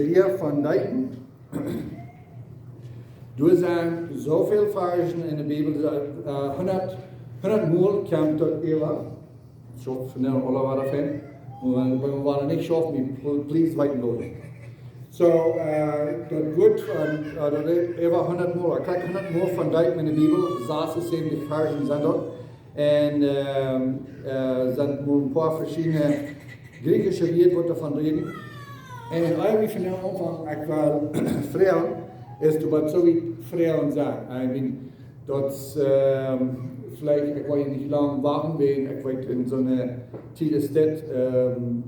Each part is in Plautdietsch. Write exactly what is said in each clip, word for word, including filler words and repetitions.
Lia von Deiten. Doa sent soo väl Varschen enne Bibel, äh, hundat, hundat Mol kjemt daut äwa. Ekj hop, von de aula wada fan. Oba wan, wan wie nich schaufen, pl-, please weeten loten. Soo, äh, daut Wuat von, äh, daut äwa hundat Mol, ekj kjrieech hundat Mol von Deiten enne Bibel, sasunssäwentich Varschen sent daut. Un, ähm, äh, sent mau een poa veschiedne griechische Wieed, waut doavon räden. Un wan wie von Aunfank aun well froagen, es, du woascht soo wiet froagen sajen. I mean, daut, ähm, veleicht, ekj well nich lang wachten, wiels ekj weet, en soone Tiet es dit, ähm,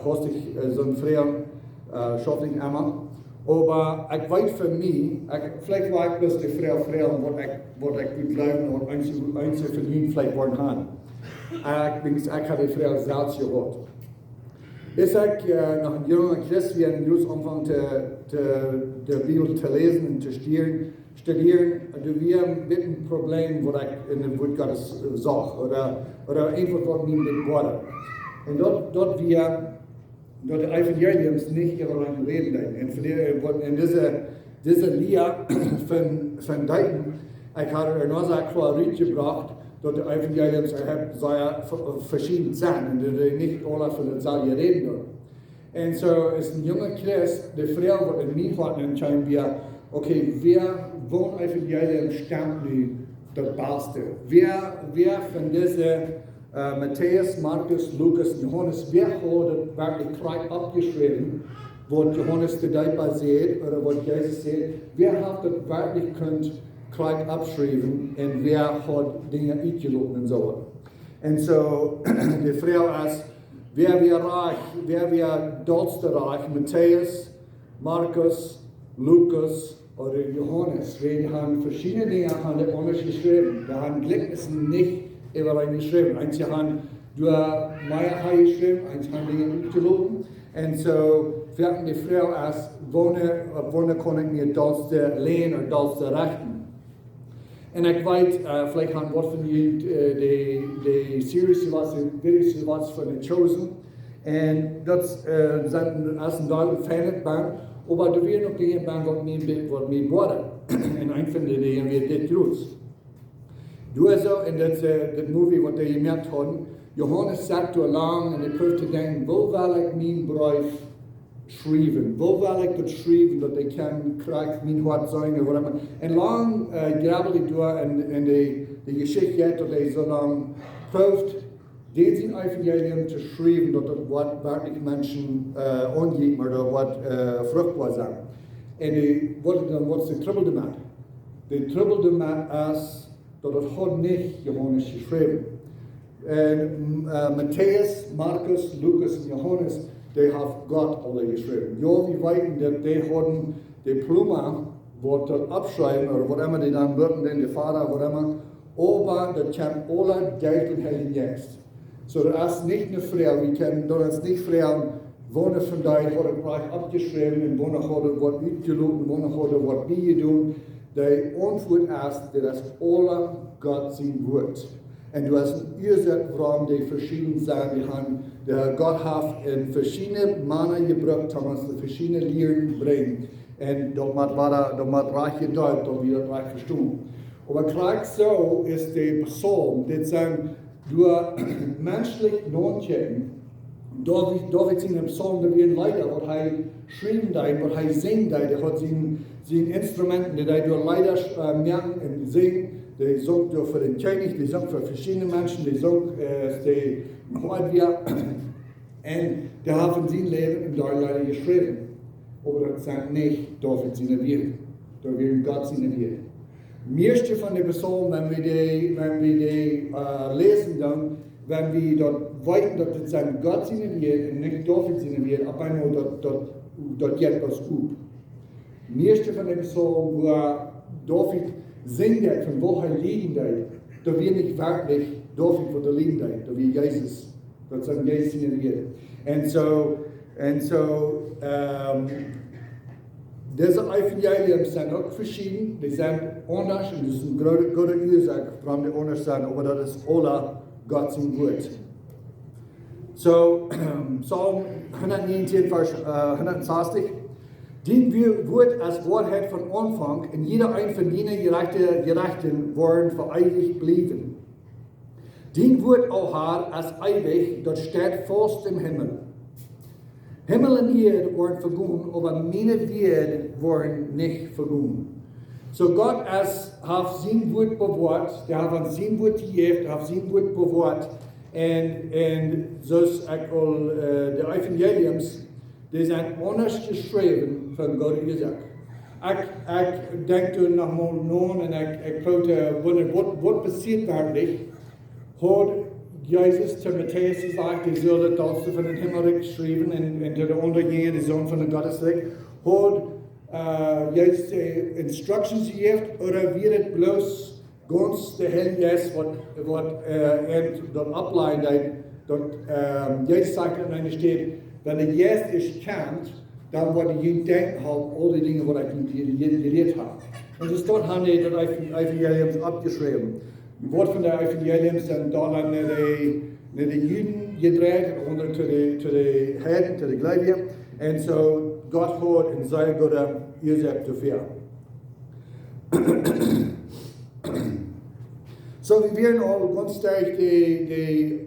hastich, äh, soone Froagen, äh, schauft nich emma. Oba ekj weet fa mie, ekj, veleicht wull ekj bloos de Froag froagen, waut ekj, waut ekj wudd jleewen, waut eenje, eenje von junt veleicht wudden haben. Ekj denkj, ekj hab de Froag selfst jehoat. Aus ekj, äh, noch een junga Christ wia un jrod aunfunk to, to, de Bibel to läsen un to studieren, studieren, doa wia een bät een Problem, waut ekj en daut Wuat Gottes, äh, sach, ooda, ooda eefach waut mie een bät boadad. Un daut, daut wia, daut de Evangeliums nich äwa eenem räden deeden. Un fa dee, äh, waut en dise, dise Lia von, von Deiten, ekj haud doa noch soo kloa rutjebrocht, daut de Evangeliums, äh, sea ve-, veschieden sent un daut dee nich aula von daut selwje räden doonen. Un soo aus een junga Christ, de Froag, waut en mien Hoat nenkjeem, wia, okay, wäa, waut Evangelium stemt nu daut baste? Wäa, wäa von dise, äh, Matäus, Markus, Lukas un Johanes, wäa haud daut werkjlich krakjt oppjeschräwen, waut Johanes de Deepa säd ooda waut Jesus säd? Wäa haft daut werkjlich kunt krakjt oppschriewen un wäa haud Dinja utjeloten un soo? Un soo, de Froag es, wäa wia rajcht, wäa wia daut baste rajcht, Matäus, Markus, Lukas ooda Johanes? Wiels dee haben veschiedne Dinja haben dee aundasch jeschräwen. Dee haben Jlikjnisen nich äwareen jeschräwen. Eenje haben doa mea jeschräwen, eenje haben Dinja utjeloten. Un soo, wäa de Froag es, woone, opp woone kaun ekj mie daut baste länen ooda daut baste rechten? Un ekj weet, äh, veleicht haben waut von junt, äh, de, de Series jewast, de Videos jewast von The Chosen. Un daut, äh, sent, es een Deel von daut Band, oba doa wieren uk Dinja bie, waut mie, waut mie boadad. Un eent von de Dinja wia dit jrods. Doa soo en daut, äh, daut Movie, waut dee jemoakt hauden, Johanes saut doa lang un hee proowd to denkjen, woo well ekj mien Breef schriewen? Woo well ekj daut schriewen, daut ekj kaun krakjt mien Hoat seenen ooda waut emma? Un lang, äh, jrebbeld hee doa en, en de, de Jeschicht, daut hee soo lang proowd, dän sien Evangelium to schriewen, daut daut woat werkjlich Menschen, äh, aunjeit, oba daut woat, äh, fruchtboa sennen. Un dee, waut dan, waut es de Trubbel doamet? De Trubbel doamet es, daut daut haud nich Johanes jeschräwen. Un, äh, Matäus, Markus, Lukas un Johanes, dee haft Gott aule jeschräwen. Jo, wie weeten, daut dee hauden de Pluma, waut daut oppschreewen, ooda waut emma dee dan wudden, dän de Voda, waut emma, oba daut kjemt aula derch dän Heiljen Jeist. Soo, daut es nich ne Froag, wie kjennen, daut es nich Froag, woone von dee haud daut rajcht oppjeschräwen un woone haud waut utjeloten, woone haud waut biejedonen. De Auntwuat es, daut es aula Gott sien Wuat. Un du hast een Uasoak, wuarom dee veschieden sent. Wie haben, de Gott haft en veschiedne Mana jebrukt, om ons de veschiedne Lieren brinjen. Un daut mott woaren, daut mott rajcht jedeelt, daut wie daut rajcht vestonen. Oba krakjt soo es de Psalm, dit sent doa menschlich nodenkjen. David, David siene Psalm, daut wieren Leeda, waut hee schriewen deed, waut hee sinjen deed. Hee haud sien, sien Instrumenten, dee deed doa Leeda, äh, moaken un sinjen. Dee sunk doa fa dän Kjennich, dee sunk fa veschiedne Menschen, dee sunk, äh, dee Hoat wia. Un dee haft en sien Läwen een Deel Leeda jeschräwen. Oba daut sent nich David siene Wieed. Daut wieren Gott siene Wieed. Mieeschte von de Psalm, wan wie dee, wan wie dee, äh, läsen, dan, wan wie daut weeten, daut dit sent Gott siene Wieed un nich David siene Wieed, opp eemol daut, daut, daut jeit waut op. Mieeschte von de Psalm, wua David sinjen deed, von woo hee lieden deed, daut wia nich werkjlich David, waut hee lieden deed, daut wia Jesus. Daut sent Jesus siene Wieed. Un soo, un soo, ähm, dise Evangeliums sent uk veschieden, dee sent aundasch un daut es eene groote, groote Uasoak, wuarom dee aundasch sent, oba daut es aula Gott sien Wuat. Soo, Psalm hundatnienentieen, Varsch, äh, hundatsastich. Dien Wuat es Woarheit von Aunfank, un jieda een von diene Jerechte, Jerechten woaren fa eewich bliewen. Dien Wuat, o Herr, es eewich, daut steit faust em Himmel. Himmel un Ieed woaren vegonen, oba miene Wieed woaren nich vegonen. Soo Gott es, haft sien Wuat bewoat, dee haft ons sien Wuat jejäft, haft sien Wuat bewoat. Un, un soo aus ekj aul, äh, de Evangeliums, dee sent aundasch jeschräwen fa goode Uasoak. Ekj, ekj denkj doa noch mol no un ekj, ekj proow to wundren, waut, waut passieet werkjlich? Haud Jesus to Matäus jesajcht, dee sull daut Dollste von daut Himmelrikj schriewen un, un to de aundre Jinja, de Sän von daut Gottesrikj? Haud, äh, Jesus de instructions jejäft, ooda wia daut bloos gaunz de Heilje Jeist waut, waut, äh, an daut oppleiden deed, daut, ähm, Jesus sajcht aun eene Städ, wan de Jeist es kjemt, dan woaren jie denkjen haben aul dee Dinja waut ekj junt je-, je-, jelieet hab. Un soo steit hia daut Ev-, Evangeliums oppjeschräwen. Waut von de Evangeliums sent dan no de, no de Juden jedreit, un aundre to de, to de Heiden, to de Gleubje. Un soo Gott haud eene sea goode Uasoak doafäa. Soo, wie wieren aul gaunz derch de, de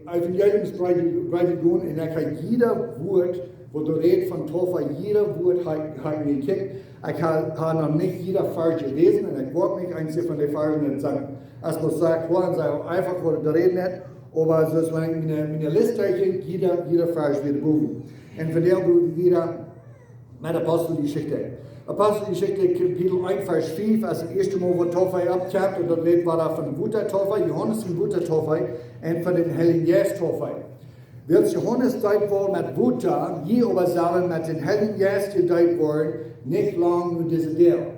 Evangeliums breid, breid jegonen, un ekj hab jieda Wuat, waut doa rät von Taufe, jieda Wuat hab, hab ekj jekjikjt. Ekj hab, hab noch nich jieda Varsch jeläsen, un ekj woa nich eent von de Varschen nich sajen. Aus ekj daut saj, woaren see eefach waut doa rät nich, oba soo aus wan ekj miene, miene List teekjen, jieda, jieda Varsch wia bowen. Un vondoag doo wie wieda met Aposteljeschicht. Aposteljeschicht Kapitel eent, Varsch fief, aus daut ieeschte Mol waut Taufe oppkjemt, un daut rät wada von Wota Taufe, Johanes sien Wota Taufe, un von dän Heiljen Jeist Taufe. Wiels Johanes deept wia met Wota, jie oba sellen met dän Heiljen Jeist jedeept woaren, nich lang no dise Doag.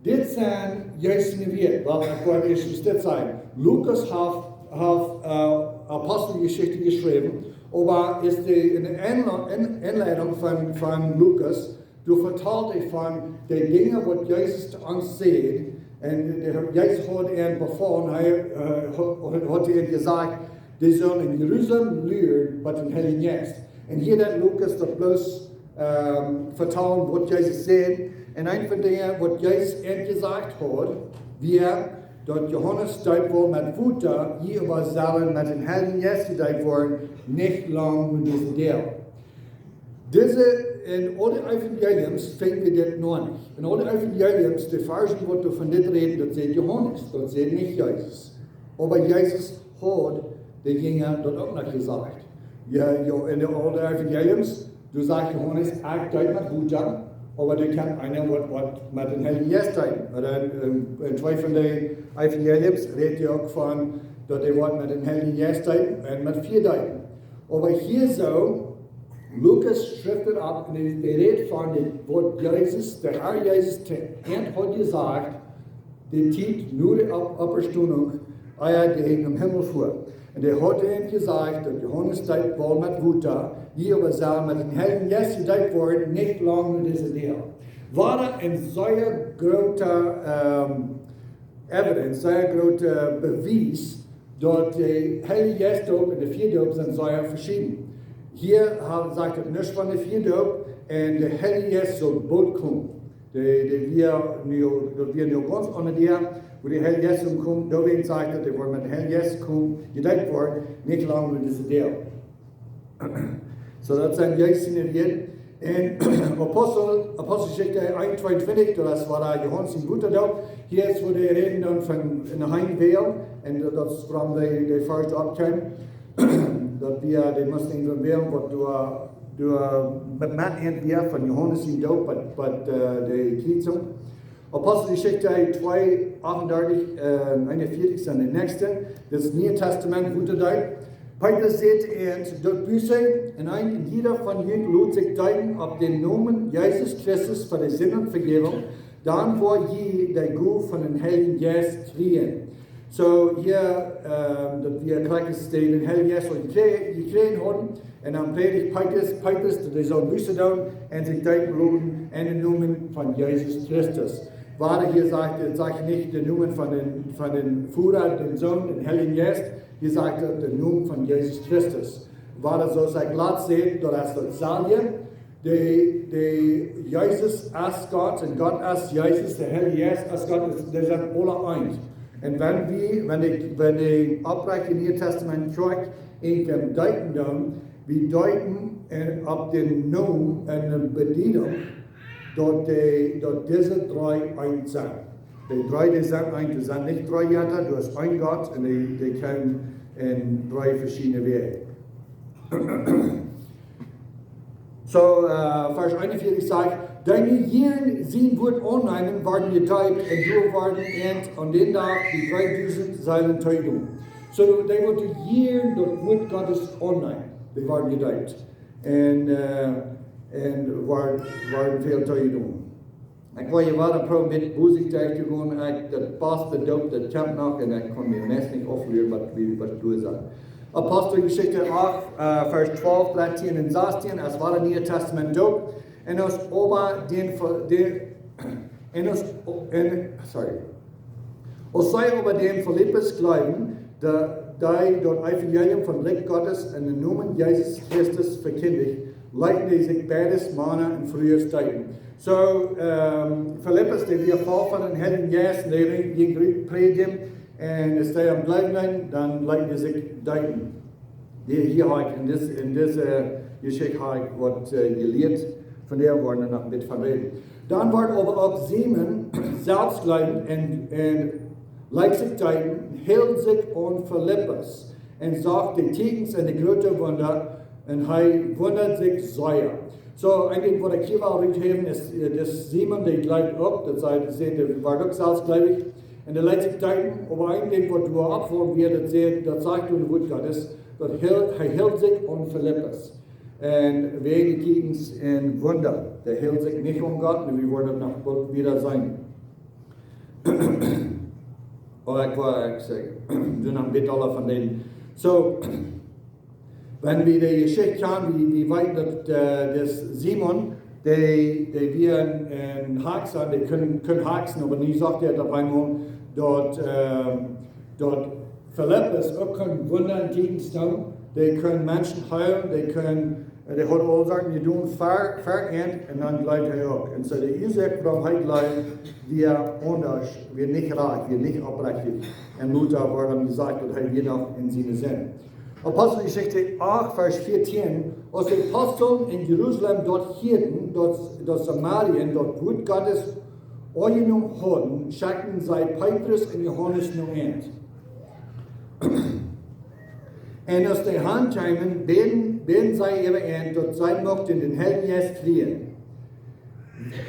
Dit sent Jesus siene Wieed, waut ekj woa ieescht dit sajen. Lukas haft, haft, äh, Aposteljeschicht jeschräwen, oba es de, enne Enle-, en-, Enleidunk von, von Lukas, doa vetalt hee von de Dinja waut Jesus to ons säd, un de, Jesus haud an befolen, hee, äh, haud, haud an jesajcht, dee sullen en Jerusalem luren bat dän Heiljen Jeist. Un hia deed Lukas daut bloos, ähm, vetalen waut Jesus säd. Un eent von de Dinja waut Jesus an jesajcht haud, wia daut Johanes deept wia met Wota, jie oba sellen met dän Heiljen Jeist jedeept woaren, nich lang no dise Doag. Dise, en aul de Evangeliums finj wie dit noch nich. En aul de Evangeliums, de Varschen waut doa von dit räden, daut sajcht Johanes, daut sajcht nich Jesus. Oba Jesus haud de Jinja daut uk noch jesajcht. Jo, jo, en de, aul de Evangeliums, doa sajcht Johanes, ekj deed met Wota, oba doa kjemt eena waut, waut met dän Heiljen Jeist deepen. Ooda en, en, en twee von de Evangeliums rät hee uk von, daut hee woat met dän Heiljen Jeist deepen un met Fia deepen. Oba hia soo, Lukas schrift et opp un hee, hee rät von de, waut Jesus, de Herr Jesus, to an haud jesajcht, de Tiet no de Opp-, Oppastonunk, ea dee nom Himmel fua. Un hee haud an jesajcht, daut Johanes deept wia met Wota, jie oba sellen met dän Heiljen Jeist jedeept woaren, nich lang no dise Doag. Wada een sea groota, ähm, evidence, sea groota Bewies, daut de Heilje Jeist Doop un de Fia Doop sent sea veschieden. Hia ha-, sajcht et nuscht von de Fia Doop un de Heilje Jeist saul boolt komen. De, de wia nu, daut wia nu gaunz aun de Doag, wua de Heilje Jeist saul komen, doawäajen sajcht et, dee woaren met dän Heiljen Jeist komen, jedeept woaren, nich lang no dise Doag. Soo, daut sent Jesus siene Wieed. En Apostel, Aposteljeschicht eent, tweeuntwintich, daut es wada Johanes sien Wota Doop. Hia es wua dee räden dan von en Heim wälen. Un daut, daut es wuarom dee, dee Varsch oppkjeem. Daut wia, dee musten irjentwäm wälen, waut doa, doa met, met an wia von Johanes sien Doop, waut, waut, äh, de Kjriezunk. Aposteljeschicht twee, achtundartich, äh, eenunvieetich sent de näakjste. Daut es Niee Tastament, Wota Doop. Petrus säd to an, doot Buss, un een un jieda von junt lot sikj deepen opp dän Nomen Jesus Christus fa de Sindenvejäwunk, dan woa jie de Gow von dän Heiljen Jeist kjrieen. Soo, hia, ähm, daut wia krakjt aus dee dän Heiljen Jeist aul jekrä-, jekjräajen hauden. Un dan prädicht Petrus, Petrus, daut dee sullen Buss doonen un sikj deepen loten en dän Nomen von Jesus Christus. Wada hia sajcht, sajcht nich dän Nomen von dän, von dän Voda, dän Sän, dän Heiljen Jeist. Hia sajcht et dän Nomen von Jesus Christus. Wada, soo aus ekj latst säd, daut es daut selwje. De, de Jesus es Gott un Gott es Jesus, de Heilje Jeist es Gott, es, dee sent aule eent. Un wan wie, wan de, wan de oprechta Niee Tastament Kjoakj irjentwäm deepen doonen, wie deepen en, opp dän Nomen un de Bediedunk, daut de, daut dise dree eent sent. De dree, dee sent eent, doa sent nich dree Jetta, doa es een Gott un dee, dee kjennen en dree veschiedne Wäaj. Soo, äh, Varsch eenunvieetich sajcht: "Dee nu hieren sien Wuat aunneemen, worden jedeept, un doa worden an, aun dän Dach dee dreedusent Seelen toojedonen." Soo, dee waut doa hieren daut Wuat Gottes aunneemen, dee worden jedeept. Un, äh, un worden, worden väl toojedonen. Ekj well je wada proowen met Musik derch to gonen. Ekj, daut paust de Doop, daut kjemt noch, un ekj kaun mie meist nich auflieren, waut wie, waut du sajchst. Aposteljeschicht acht, äh, Varsch twalf, dartieen un sastieen, es wada Niee Tastament Doop. Un aus oba dän Fi-, dän, un aus, un, sorry. Aus see oba dän Filippus jleewden, dee, dee daut Evangelium vom Rikj Gottes en dän Nomen Jesus Christus vekjindicht, leeten dee sikj beides, Mana un Frues, deepen. Soo, ähm, Filippus, dee wia voll von dän Heiljen Jeist, un dee jinkj rut prädjen, un aus dee aum jleewen deeden, dan leeten dee sikj deepen. Dee hia hab ekj en dis, en dise, äh, Jeschicht hab ekj waut, äh, jelieet, von dee woa wie noch een bät von räden. Dan wort oba uk Simon selfst jleewend un, un leet sikj deepen, hilt sikj aun Filippus un sach de Tieekjens un de groote Wunda, un hee wundad sikj sea. Soo, een Dinkj waut ekj hia well ruthäwen es, äh, dis Simon, dee jleewd uk, daut see, see, dee wort uk selfstjleewich. Un dee leet sikj deepen, oba een Dinkj waut doa oppfaulen wia, daut see, daut sajcht doa en daut Wuat Gottes, daut hilt, hee hilt sikj aun Filippus. Un wäajen de Tieekjens un Wunda, dee hilt sikj nich aun Gott, un wie woaren daut noch boolt wada seenen. Oh, ekj woa, ekj saj, doo noch een bät aula von dän. Soo, wan wie de Jeschicht kjanen, wie, wie weeten daut, äh, dis Simon, dee, dee wia een, een Hakjsa, dee kunn, kunn hakjsen, oba nu sach hee opp eemol daut, ähm, daut Filippus uk kunn Wunda un Tieekjens doonen, dee kunn Menschen heelen, dee kunn, dee haud aul Sachen jedonen ver, ver an, un dan jleewd hee uk. Un soo de Uasoak wuarom hee jleewd, wia aundasch, wia nich rajcht, wia nich oprechtich. Un lota woat dan jesajcht daut hee wia noch en siene Sind. Aposteljeschicht acht, Varsch vieetieen: Aus de Apostel en Jerusalem daut hieeden, daut, daut Samarien daut Wuat Gottes aunjenomen hauden, schekjten see Petrus un Johanes no an. Un aus dee han kjeemen, bäden, bäden see äwa an, daut see muchten dän Heiljen Jeist kjrieen.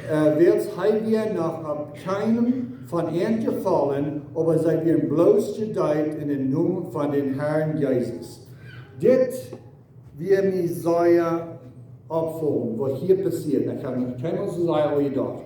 Äh, wiels hee wia noch opp kjeenen von an jefollen, oba see wieren bloos jedeept en dän Nomen von dän Herrn Jesus. Dit wia mie sea oppjefaulen, waut hia passieed. Ekj hab noch kjeenmol soo sea aun jedocht.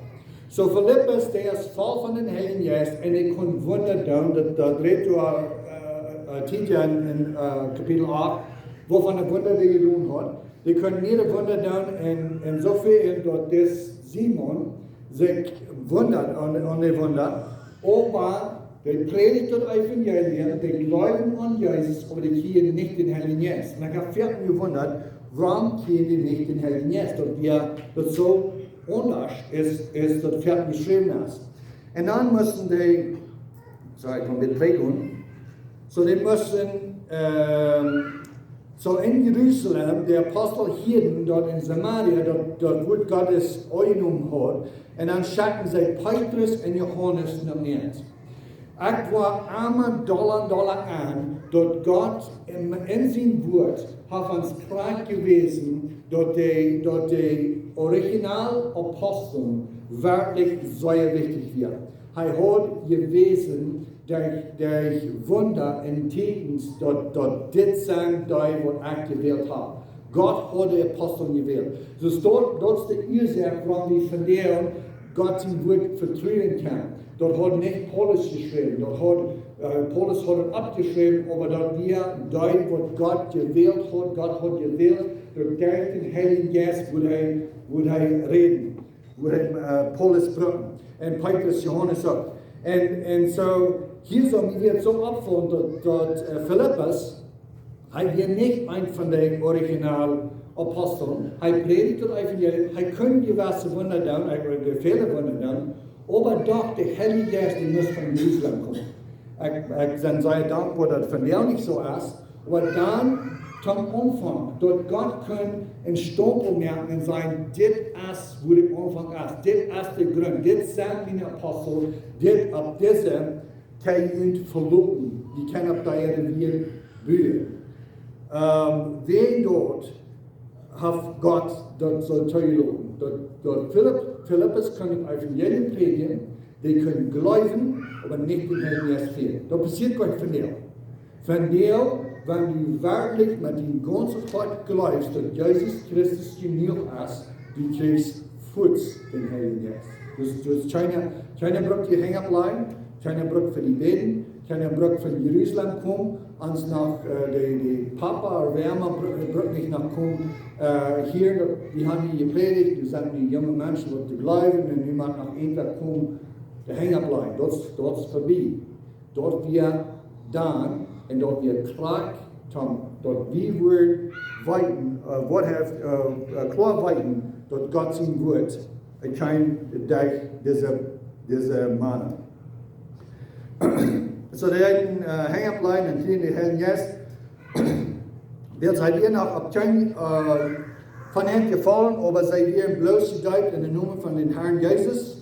Soo Filippus, dee es voll von dän Heiljen Jeist un dee kunn Wunda doonen, daut, daut rät doa, äh, äh, Tiet en, en, äh, Kapitel acht, woo von de Wunda dee jedonen haud. Dee kunn mea Wunda doonen un, un soo väl, daut dis Simon sikj wundad aun, aun de Wunda. Oba dee prädicht daut Evangelium, dee jleewden aun Jesus, oba dee kjrieejen nich dän Heiljen Jeist. Un ekj hab foaken jewundat, wuarom kjrieejen dee nich dän Heiljen Jeist? Daut wia, daut soo aundasch es, es daut foaken jeschräwen es. Un dan musten dee, soo, ekj kaun dit twee doonen. Soo, dee musten, ähm, soo en Jerusalem, de Apostel hieeden daut en Samaria, daut, daut Wuat Gottes aunjenomen haud, un dan schekjten see Petrus un Johanes no an. Ekj woa emma dolla un dolla aun, daut Gott en, en sien Wuat haft ons kloa jewäsen, daut de, daut de original Apostel werkjlich sea wichtich wia. Hee haud jewäsen derch, derch Wunda un Tieekjens, daut, daut dit sent dee, waut ekj jewält hab. Gott haud de Apostel jewält. Soo daut, daut es de Uasoak, wuarom wie vondoag Gott sien Wuat vetruen kjennen. Daut haud nich Paulus jeschräwen. Daut haud, äh, Paulus haud daut oppjeschräwen, oba daut wia dee, waut Gott jewält haud. Gott haud jewält, daut derch dän Heiljen Jeist wudd hee, wudd hee räden, wudd hee, äh, Paulus brucken. Un Petrus, Johanes uk. Un, un soo, hia soo, mie wia soo oppjefaulen daut, daut, äh, Filippus, hee wia nich een von de original Apostel, hee prädicht daut Evangelium, hee kunn jewesse Wunda doonen, hee kunn väle Wunda doonen, oba doch de Heilje Jeist, dee must von Jerusalem komen. Ekj, ekj sie sea dankboa, daut vondoag nich soo es, oba dan toom Aunfank, daut Gott kunn een Stapel moaken un sajen: "Dit es, wua de Aunfank es, dit es de Grunt, dit sent miene Apostel, dit, opp dise kjenn jie junt veloten, jie kjennen opp dee Wieed buen." Ähm, wäajen daut haft Gott daut soo toojeloten. Daut, daut Philipp, Filippus kunn daut Evangelium prädjen, dee kunnen jleewen, oba nich dän Heiljen Jeist fälen. Daut passieet goanich vondoag. Vondoag, wan du werkjlich met dien gaunzet Hoat jleefst, daut Jesus Christus jenuach es, du kjrichst fuaz dän Heiljen Jeist. Dus, dus kjeena, kjeena brukt die Henj oppläajen, kjeena brukt fa die bäden, kjeena brukt von Jerusalem komen, aus noch, äh, de, de Papa ooda wäa emma br-, brukt nich noch komen. Äh, hia, daut, wie haben hia jeprädicht, wie sent nu junge Menschen, waut jleewen, un nu mott noch eena komen, de Henj oppläajen. Daut, daut es verbie. Daut wia dan, un daut wia krakjt, daut wie wudden weeten, äh, waut haft, äh, äh, kloa weeten, daut Gott sien Wuat, äh, kjeem derch dise, dise Mana. Soo, dee hauden, äh, Henj oppläajen un kjrieejen dän Heiljen Jeist. Wiels hee wia noch opp kjeen, äh, von Enj jefollen, oba see wieren bloos jedeept en dän Nomen von dän Harn Jesus.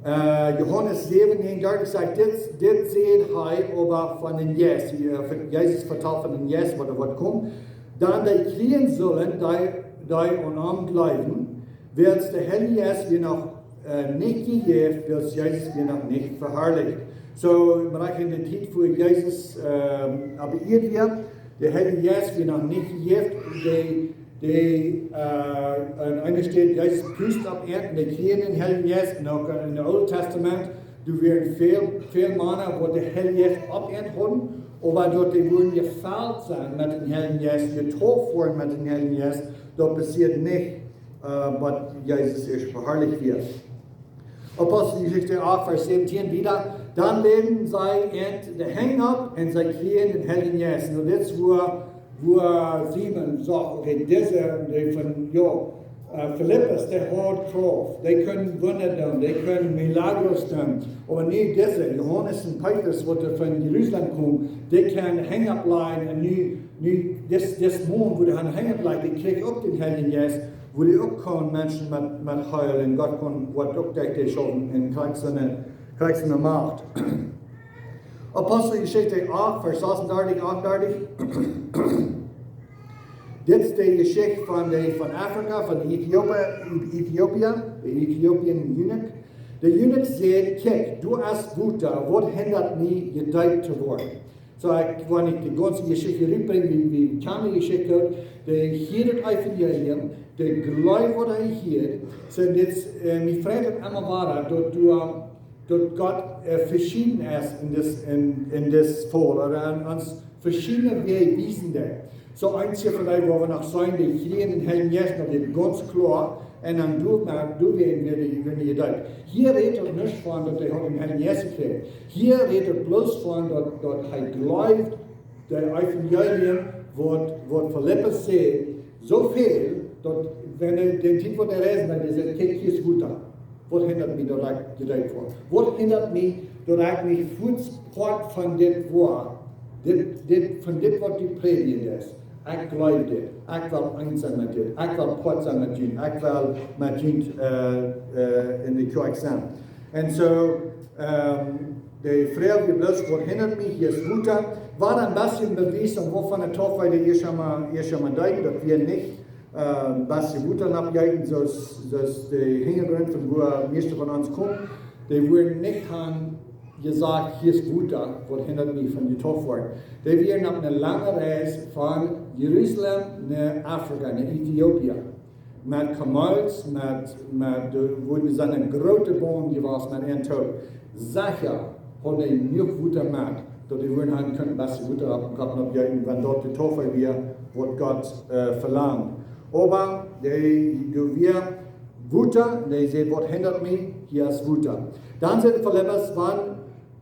Äh, Johanes säwen näajenundartich sajcht: "Dit, dit säd hee oba von dän Jeist." Hia, äh, von, Jesus vetalt von dän Jeist, waut doa woat komen. "Dan dee kjrieen sullen, dee, dee aun am jleewen, wiels de Heilje Jeist wia noch, äh, nich jejäft, wiels Jesus wia noch nich veharlicht." Soo, em Rikj en de Tiet, wua Jesus, ähm, opp de Ieed wia, de Heilje Jeist wia noch nich jejäft, dee, dee, äh, aun eene Städ, Jesus pust opp an, un dee kjrieejen dän Heiljen Jeist, un uk en daut Oole Tastament, doa wieren väl, väl Mana, waut de Heilje Jeist opp an hauden, oba daut dee wudden jefelt sennen met dän Heiljen Jeist, jedeept woaren met dän Heiljen Jeist, daut passieed nich, äh, waut Jesus ieescht veharlicht wia. Aposteljeschicht acht, Varsch säwentieen wieda: "Dan läden see an de Henj opp un see kjrieejen dän Heiljen Jeist." Nu, dit es wua, wua Simon sach, okay, dise, dee von, jo, äh, Filippus, dee haud Krauft, dee kunnen Wunda doonen, dee kunnen Milagros doonen. Oba nu dise, Johanes un Petrus, waut doa von Jerusalem kjeemen, dee kunnen Henj oppläajen un nu, nu, dis, dis Maun, wua dee aun Henj oppläajen, dee kjrieech uk dän Heiljen Jeist, wua dee uk kunn Menschen met, met heelen, Gott kunn waut uk derch dee schaufen un kjrieech soone, kjrieech soone Macht. Aposteljeschicht acht, Varsch sasuntachentich, achtundartich. Dit es de Jeschicht von de, von Afrika, von de Äthiopa-, Äthiopier, de Ethiopian Eunuch. De Eunuch säd: "Kjikj, doa es Wota, waut hindat mie jedeept to woaren?" Soo, ekj, wan ekj de gaunze Jeschicht rutbrinj, wie, wie kjanen de Jeschicht uk, dee hieed daut Evangelium, dee jleewd waut hee hieed, soo dit, äh, mie freit daut emma wada, daut du, äh, daut Gott, äh, veschieden es en dis, en, en dis Faul, ooda aun ons veschiedne Wäaj wiesen deit. Soo, eent hia vondoag, wua wie noch seenen, dee kjrieen dän Heiljen Jeist, daut es gaunz kloa, un dan doa, doa woaren dee, woaren dee jedeept. Hia rät daut nich von daut dee hauden dän Heiljen Jeist jekjräajen. Hia rät daut bloos von daut, daut hee jleewd, daut Evangelium, waut, waut Filippus säd, soo väl, daut wan hee dän Tiet, waut hee reisen deed, dee säd: "Kjikj, hia es Wota. Waut hindat mie, daut ekj jedeept woa? Waut hindat mie, daut ekj nich fuaz Poat von dit woa? Dit, dit, von dit, waut du prädjen deist. Ekj jleew dit. Ekj well eent sennen met dit. Ekj well Poat sennen met junt. Ekj well met junt, äh, äh, en de Kjoakj sennen." Un soo, ähm, de Froag wia bloos: "Waut hindat mie? Hia es Wota." Wia een bät een Bewies, om woo von de Taufe de Ieschama, Ieschama deeden, daut wia nich, ähm, bät Wota nopp jeeten, soo aus, soo aus de Hinjagrunt von wua de mieeschte von ons komen. Dee wudden nich han jesajcht: "Hia es Wota, waut hindat mie von jetauft woaren?" Dee wieren opp eene lange Reis von Jerusalem no Afrika, no Äthiopien. Met Kamels, met, met, äh, wua see eene groote Boomt jewast met an toop. Secha hauden dee jenuach Wota met, daut dee wudden han kunnen bät Wota opp, opp, oppjeeten, wan daut de Taufe wia, waut Gott, äh, velangd. Oba dee, doa wia Wota, dee säd: "Waut hindat mie? Hia es Wota." Dan säd Filippus: "Wan,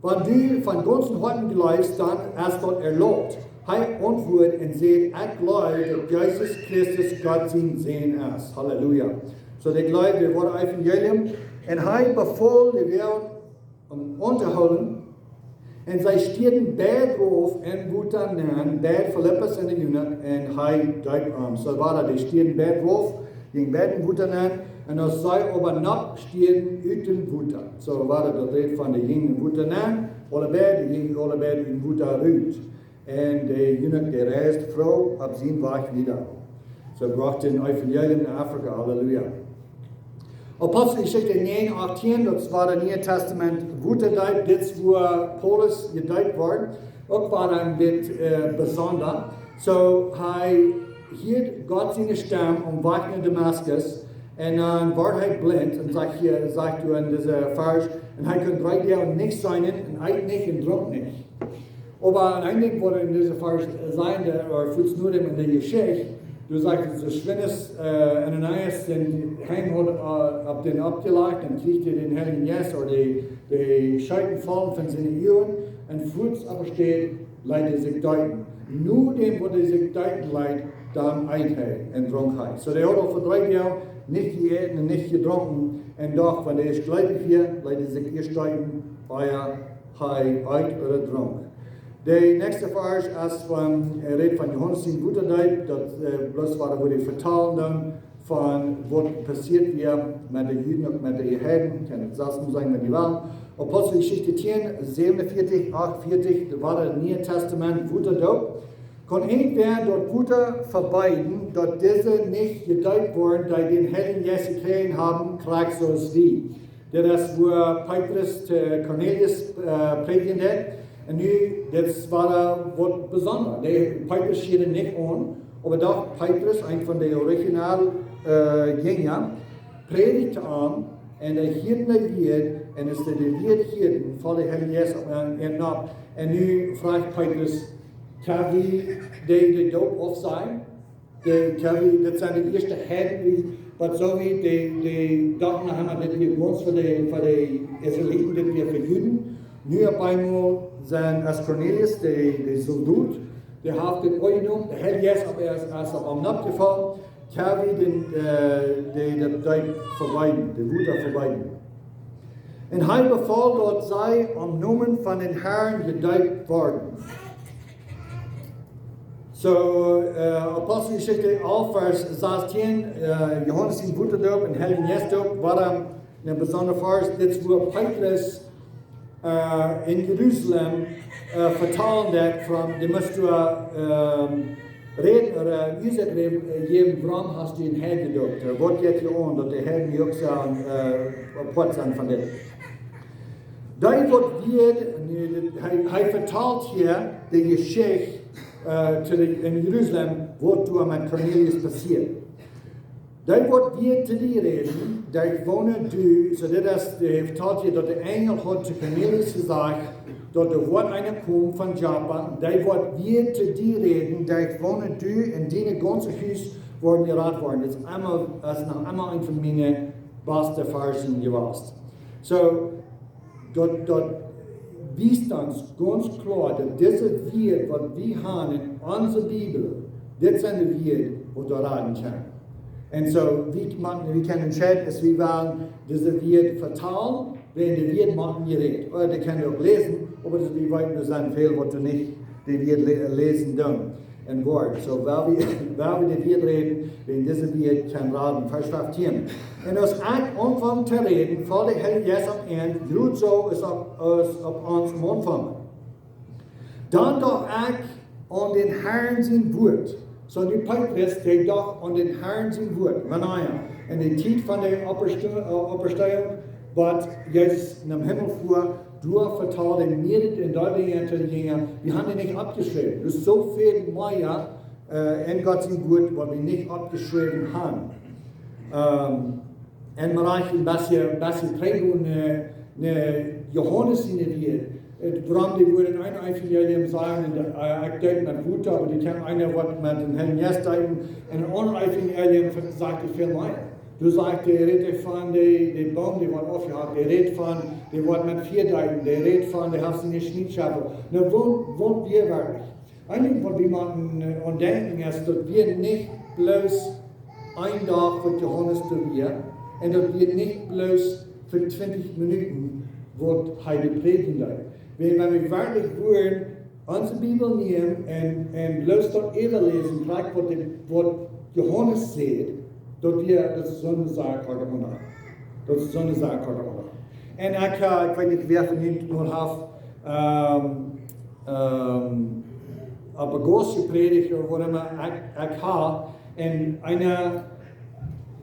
wan du von gaunzem Hoaten jleefst, dan es daut erlaubt." Hee auntwuad un säd: "Ekj jleew daut Jesus Christus Gott sien Sän es." Halleluja. Soo, dee jleewd daut Evangelium. Un hee befool de Welt om auntohoolen. Un see stieeden beid rauf en Wota nenn, beid Filippus un de Junak, un hee deept an. Soo wia daut, dee stieeden beid rauf, jinjen beid en Wota nenn, un aus see oba nopp stieeden ut dän Wota. Soo wia daut, daut räd von dee jinjen en Wota nenn, aule beid, dee jinjen aule beid ut dän Wota rut. Un de Junak, dee reisd froo opp sienen Wajch wieda. Soo brocht hee daut Evangelium no Afrika, halleluja. Aposteljeschicht näajen achtieen, daut wia daut Niee Tastament, Wotadeep, dit es wua Paulus jedeept wort. Uk wia een bät, äh, besonda. Soo, hee hieed Gott siene Stemm om Wajch no Damaskus. Un dan wort hee blint un sajcht hia, sajcht doa en dise Varsch, un hee kunn dree Doag nich seenen un eet nich un drunk nich. Oba een Dinkj waut en dise Varsch sent, äh, ooda fuaz no däm en de Jeschicht, doa sajcht et, soo schwind aus, äh, Ananias siene Henj haud, äh, opp dän oppjelajcht, dan kjrieech hee dän Heiljen Jeist, ooda dee, dee Scheeten faulen von siene Uagen, un fuaz opp de Städ leet hee sikj deepen. No däm waut hee sikj deepen leet, dan eet hee un drunk hee. Soo, dee haud aul fa dree Doag nich jeäten un nich jedrunken, un docht, wan hee ieescht jleewich wia, leet hee sikj ieescht deepen, ea hee eet ooda drunk. De näakjste Varsch es von, hee rädt von Johanes sien Wotadeep, daut, äh, bloos wia, wua hee vetalen dan von waut passieet wia met de Juden un met de Heiden. Kjenn et selfst seenen, wan jie wellen. Aposteljeschicht tieen, säwenunvieetich, achtunvieetich, daut wia daut Niee Tastament, Wotadeep. Kaun irjentwäa daut Wota vebeeden, daut dise nich jedeept woaren, dee dän Heiljen Jeist jekjräajen haben, krakjt soo aus wie? Dit es wua Petrus to Kornelius, äh, prädjen deed. Un nu, dit es wia, äh, waut besonda. Dee Petrus hieed nich aun, oba doch Petrus, eena von de original, äh, Jinja, prädjt aun, un hee hieed de Wieed, un aus hee de Wieed hieed, foll de Heilje Jeist opp an, an opp. Un nu fruach Petrus: "Kjenn wie dee, dee Doop aufsajen?" Dee, kjenn wie, daut sent de ieeschte Heiden, wie, waut soo wie dee, dee dochten noch emma, dit wia bloos fa de, fa de Israeliten, dit wia fa Juden. Nu opp eemol sent, aus Kornelius, dee, dee Soldot, dee haft dit aunjenomen, de Heilje Jeist es, es opp am nopp jefollen, kjenn wie dän, äh, dee, daut, daut vebeeden, daut Wota vebeeden. Un hee befool, daut see em Nomen von dän Herrn jedeept worden. Soo, äh, Aposteljeschicht alf, Varsch sastieen, äh, Johanes sien Wotadeep un Heiljen Jeist Deep, wia een besondra Varsch, dit es wua Petrus, äh, en Jerusalem, äh, vetalen deed von, dee must doa, ähm, räden, ooda, äh, Jesaja räden, äh, jäwen: "Wuarom hast du en Heiden jedeept?" Äh, waut jeit hia aun, daut de Heiden uk sent, äh, Poat sent von dit? Dee waut wia, hee, hee vetalt hia de Jeschicht, äh, to de, en Jerusalem, waut doa met Kornelius passieed. Dee waut wia to die räden, dee woone du, soo dit es, hee vetalt hia, daut de Enjel haud to Kornelius jesajcht, daut doa woat eena komen von Joppa, dee waut wia to die räden, dee woone du un dien gaunzet Hus woaren jerat woaren. Dit es emma, es noch emma eent von miene baste Varschen jewast. Soo, daut, daut wiest ons gaunz kloa, daut dise Wieed, waut wie haben en onse Bibel, dit sent de Wieed, waut doa raden kjennen. Un soo, wie motten, wie kjennen entscheiden, aus wie wellen dise Wieed vetalen, wan de Wieed motten jerät. Ooda dee kjennen uk läsen, oba daut, wie weeten, doa sent väl, waut doa nich de Wieed lä-, läsen doonen. En Wort. Soo, well wie, well wie de Wieed räden, wan dise Wieed kjennen raden. Varsch fieftieen. Un aus ekj aunfunk to räden, foll de Heilje Jeist opp an, jrod soo aus opp, aus opp ons aum Aunfank. Dan docht ekj aun dän Herrn sien Wort. Soo, nu Petrus, dee docht aun dän Herrn sien Wort. Wanea? En de Tiet von de Oppste-, äh, Oppstonunk, waut Jesus nom Himmel fua, doa vetald hee mea dit un doa Dinja to de Jinja, dee haben dee nich oppjeschräwen. Doa es soo väl mea, äh, en Gott sien Wort, waut wie nich oppjeschräwen haben. Ähm, un mau een bät, bät trigj no, no Johanes siene Wieed. Äh, wuarom dee wudden en een Evangelium sajen, un, äh, ekj deep met Wota, oba dee kjennen eena, waut met dän Heiljen Jeist deepen, un en aundret Evangelium sajcht hee väl mea. Doa sajcht, dee rät von de, de Boom, dee woat aufjehakt, dee rät von, dee woat met Fia deepen, dee rät von, dee haft siene Schniedschauffel. Nu, waut, waut wia werkjlich? Een Dinkj waut wie motten, äh, aun denkjen es, daut wie nich bloos een Dach waut Johanes doa wia, un daut wie nich bloos fa twintich Minuten waut hee doa prädjen deed. Wan, wan wie werkjlich wudden onse Bibel nämen un, un bloos daut äwaläsen, krakjt waut de, waut Johanes säd, daut wia, daut es soone Sach, krakjt aundasch. Daut es soone Sach, krakjt aundasch. Un ekj, äh, ekj weet nich, wäa von junt mol haft, ähm, ähm, opp een Goos jeprädicht ooda waut emma, ekj, ekj ha. Un eena,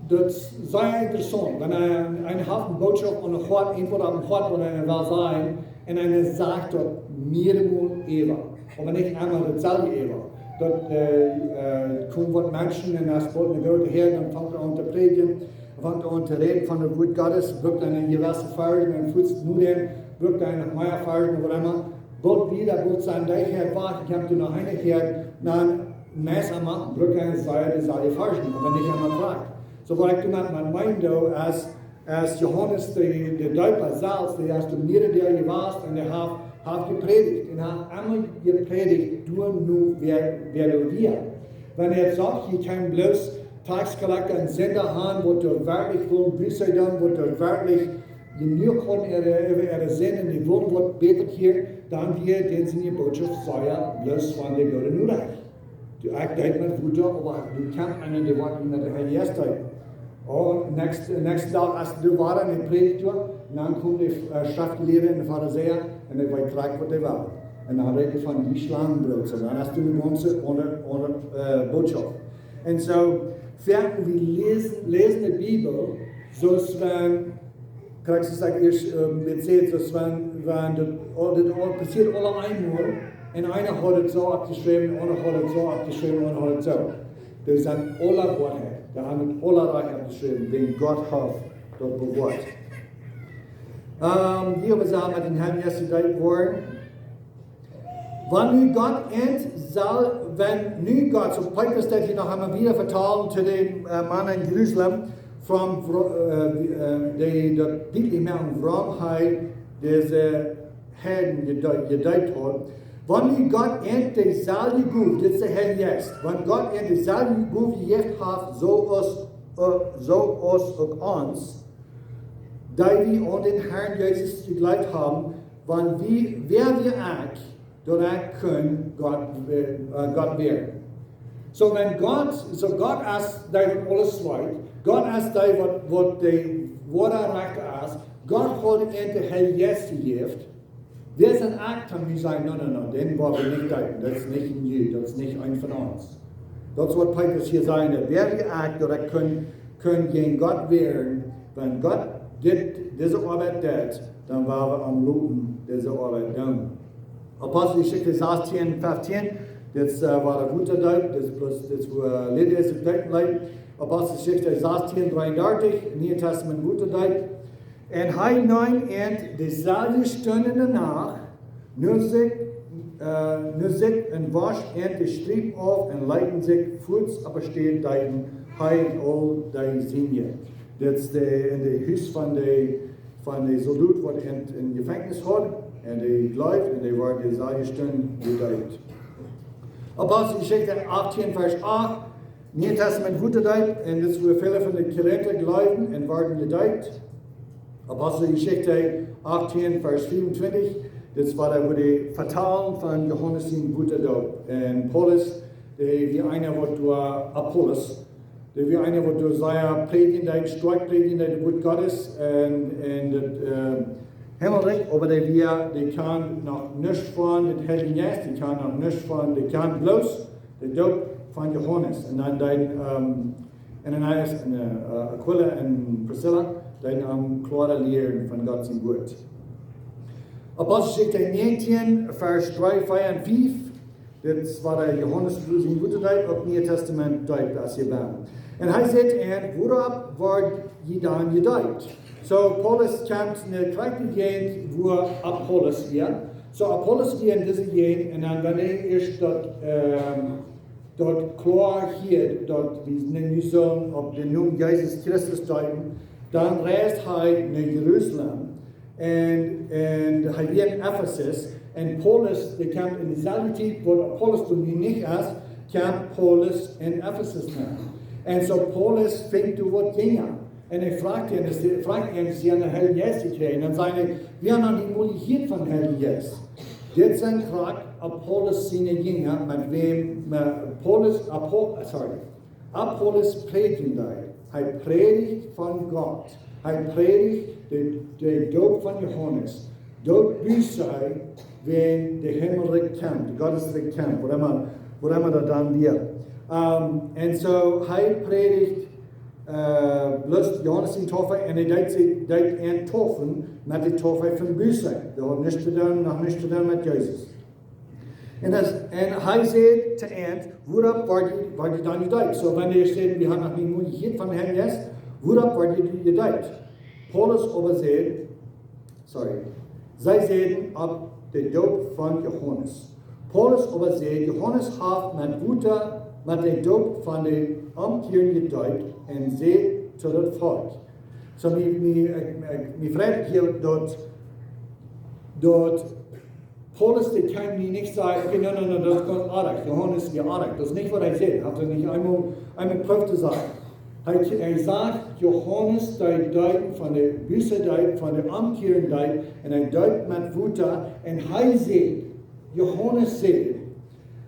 daut es sea interessaunt. Wan eena, eena haft eene Botschaft aun daut Hoat, eent waut aum Hoat, waut eena well sajen, un eena sajcht daut mearemol äwa. Oba nich emma daut selwje äwa. Daut, äh, äh, kjemt waut Menschen un aus waut eene groote Häad, dan fangt hee aun to prädjen, fangt hee aun to räden von daut Wuat Gottes, brukt eena jewesse Varschen un fuaz no däm, brukt eena noch mea Varschen, waut emma. Boolt wieda, boolt sent dee Häad wajch, ekj hab doa noch eene Häad, dan meist emma, brukt eena sea, deeselwje Varschen, oba nich emma krakjt. Soo waut ekj doamet, met meenen doo, es, es Johanes de, de Deepa selfst, dee es doa mearere Doag jewast un dee haft, haft jeprädicht. Un hee haft emma jeprädicht, doa no wäa, wäa doa wia. Wan hee sajcht, hia kjeemen bloos tax collector un Sinda han, waut doa werkjlich wullen Buss doonen, waut doa werkjlich jenuach hauden äare, äare, äare Sind un dee wullen waut bätret hia, dan wia dän siene Botschaft sea bloos von de goode Norecht. Doo, ekj deed met Wota, oba doa kjemt eena, dee woat met dän Heiljen Jeist deepen. Oh, näakjsten, näakjsten Dach, aus dee doa wieren un prädjen, dan kjeemen de, äh, Schreftjelieede un de Farisäa un dee weeten krakjt waut dee wellen. Un dan räden dee von dee Schlangenbroot, soo dan es doa eene gaunze aundre, aundre, äh, Botschaft. Un soo, wäarent wie läsen, läsen de Bibel, soo aus wan Krakjt soo aus ekj ieescht, ähm, dit säd, daut wan, wan daut, aul, dit aul passieet aula eemol, un eena haud et soo oppjeschräwen, un eena haud et soo oppjeschräwen, un eena haud et soo. Dee sent aula Woarheit, dee haben et aula rajcht oppjeschräwen, wäajen Gott haft daut bewoat. Ähm, hia wie sent met dän Heiljen Jeist jedeept worden. Wan nu Gott ent sal, wan nu Gott, soo Petrus deit hia noch eemol wieda vetalen to de, äh, Mana en Jerusalem, von, äh, äh, dee daut dietlich moaken, wuarom hee dise Heiden jede-, jedeept haud. Wan nu Gott ent deeselwje Gow, dit es de Heilje Jeist, wan Gott ent deeselwje Gow jejäft haft, soo aus, äh, soo aus uk ons, dee wie aun dän Herrn Jesus jejleeft haben, wan wie, wäa wia ekj, daut ekj kunn Gott, äh, Gott wäaren. Soo wan Gott, soo Gott es dee waut aules weet, Gott es dee waut, waut de woare Rechta es, Gott haud ent de Heilje Jeist jejäft, wäa sie ekj toom nu sajen, no, no, no, dän woa wie nich deepen, daut es nich een Jud, daut es nich eena von ons. Daut es waut Petrus hia säd, daut wäa wia ekj, daut ekj kunn, kunn jäajen Gott wäaren, wan Gott dit, dise Oabeit deit, dan woa wie am loten dise Oabeit doonen. Aposteljeschicht sastieen, feftieen, dit es, äh, wua de Wota deept, dit es bloos, dit es wua, äh, Lydia sikj deepen leet. Aposteljeschicht sastieen, dreeundartich, Niee Tastament Wota deept. Un hee neem ent deeselwje Stund enne Nacht, no sikj, äh, no sikj un wosch ent de Striep auf un leet sikj fuaz opp de Städ deepen, hee un aul de sienje. Dit es de, en de Hus von de, von de Soldot waut en, en Jefenkjnis haud, un dee jleewd, un dee worden deeselwje Stund jedeept. Aposteljeschicht achttieen, Varsch acht, Niee Tastament Wota deept, un dit es wua väle von de Korinta jleewden un worden jedeept. Aposteljeschicht achttieen, Varsch vea un twintich, dit es wua dee vetalen von Johanes sien Wota deepen. Un Paulus, dee wia eena waut doa, Apollos, dee wia eena waut doa sea prädjen deed, stoakj prädjen deed, daut Wuat Gottes, un, un daut, äh, Himmelrikj, oba dee wia, dee kjand noch nuscht von dän Heiljen Jeist, dee kjand noch nuscht von, dee kjand bloos de Doop von Johanes. Un dan deed, ähm, Ananias un, äh, Aquila un Priscilla, deeden am kloare lieren von Gott sien Wuat. Aposteljeschicht näajentieen, Varsch dree, vea un fief. Dit es wua de Johanes sien Wota deept, uk Niee Tastament deept, aus jie wellen. Un hee sajcht ent, wuaropp woa jie dan jedeept? Soo, Paulus kjemt no de krakjte Jäajent, wua Apollos wia. Soo, Apollos wia en dise Jäajent, un dan, wan hee ieescht daut, ähm, daut kloa hieed, daut wie nu sullen opp dän Nomen Jesus Christus deepen, dan reist hee no Jerusalem. Un, un hee wia en Efesus, Un Paulus, dee kjemt en deeselwje Tiet, wua Apollos doa nu nich es, kjemt Paulus en Efesus nenn. Un soo Paulus finjt doa waut Jinja. Un hee frajcht an, es dee, frajcht an, es dee eenen Heiljen Jeist jekjräajen? Dan säd hee: "Wie haben noch nich mol jehieet von Heiljen Jeist." Dit sent krakjt Apollos siene Jinja, met wäm, met Paulus, Apo-, sorry, Apollos prädjen deed. Hee prädicht von Gott. Hee prädicht de, de Doop von Johanes. Doot Buße, wan de Himmelrikj kjemt, Gott sien Rikj kjemt, waut emma, waut emma daut dan wia. Ähm, un soo, hee prädicht, äh, bloos Johanes siene Doop, un hee deed see, deed an doopen met de Doop von Buße. Daut haud nuscht to doonen, noch nuscht to doonen met Jesus. Un, daut, un hee säd to an: "Wuaropp woa jie, woa jie dan jedeept?" Soo, wan hee säd: "Wie haben noch nich mol jehieet von Heiljen Jeist, wuaropp woa jie jedeept?" Paulus oba säd, sorry, see säden: "Opp de Doop von Johanes." Paulus oba säd: "Johanes haft met Wota, met de Doop von de Omkjieren jedeept un säd to daut Volkj." Soo, mie, mie, ekj, ekj, mie freit hia daut, daut Paulus, dee kaun nu nich sajen: "Okay, no, no, no, daut es gaunz oajch. Johanes, jo, oajch." Daut es nich waut hee sajcht. Hee haft daut nich eemol, eemol jeprooft to sajen. Hee, hee sajcht, Johanes deed deepen von de Buße Deep, von de Omkjieren Deep, un hee deept met Wota, un hee säd, Johanes säd,